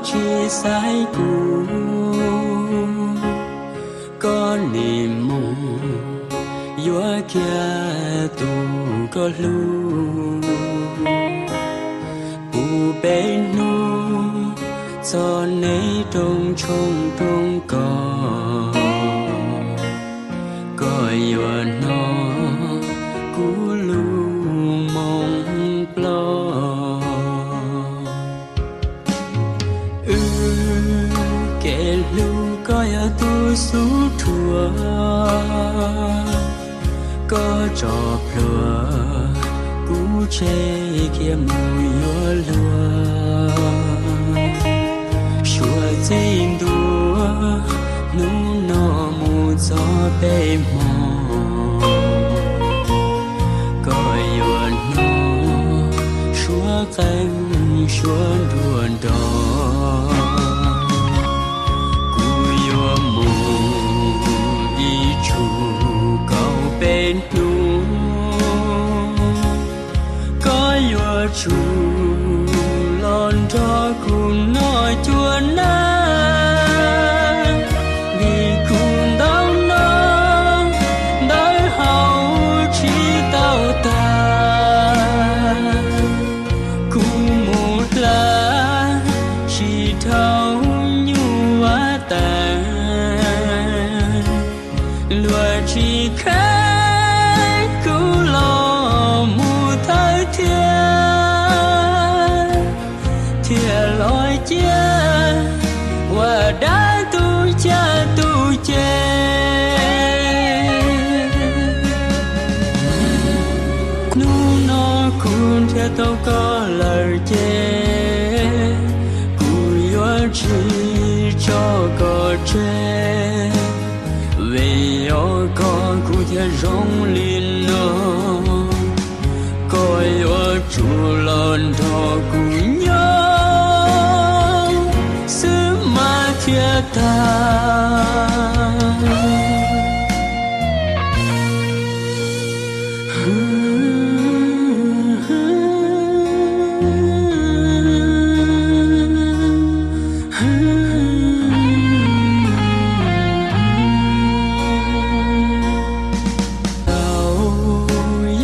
tsis xaiv kuv, koj nim mus yuav kiag tus koj hlub. Puv peb hnub txog neb rooj tshoob rooj kos, koj yuav hnov kuv lub moo ploj. Wb kev hlub koj yog tus xub dhuav, koj tso plhuav kuv tseg kiag mus yuav luag. Suav txij ntua hnub no mus txog peb hmo, koj yuav hnov suav qeej suav nruas nrov. Kuv yuav mus ib tsug kaum peb hnub, koj yuav tsum los nrog kuv noj cua nag, vim kuv ntau noj ntau haus tsis tau tag. Kuv mus hla tsis dhau nyuj vaj tas, luag tsis kheev kuv los mus thawj thiab, thiaj los cia ua dab tu caj tu ces. Hnub no kuv nrhiav tau koj lawm ces, kuv yuav tsis tso koj tseg. Vim yog koj kuv thiaj zoo li no, koj yuav tsum los nrog kuv nyob xwb mas thiaj tag. Tau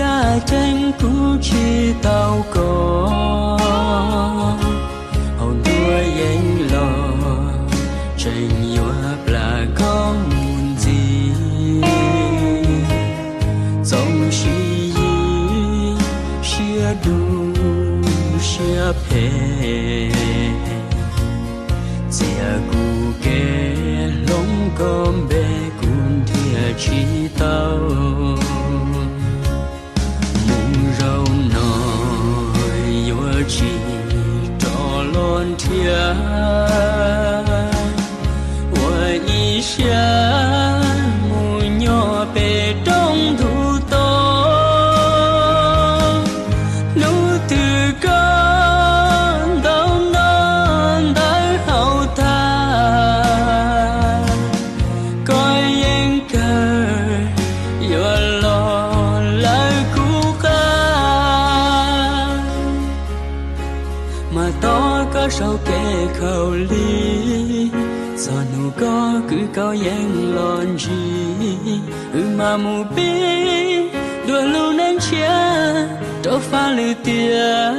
yaj ceeb kuv tsis tau koj, hauv ntuj yeej los tseem yuav plam koj mus ntxiv. Txaus siv yig siab dub siab phem, txiav kuv kev hloov koj npe kuv nrhiav tsis tau. Mus zaum no yuav tsis rov los nrhiav, ua ib siab mus nyob pem roob ntug to. Hnub twg koj ntau noj ntau haus tag, koj yeej kawg yuav los lawv kuv qab, mas tos koj sau kev khaum li. Txog hnub koj kwv koj yeej los ntsib, wb mam mus pib dua lub neej tshiab rau faj lwm tiam.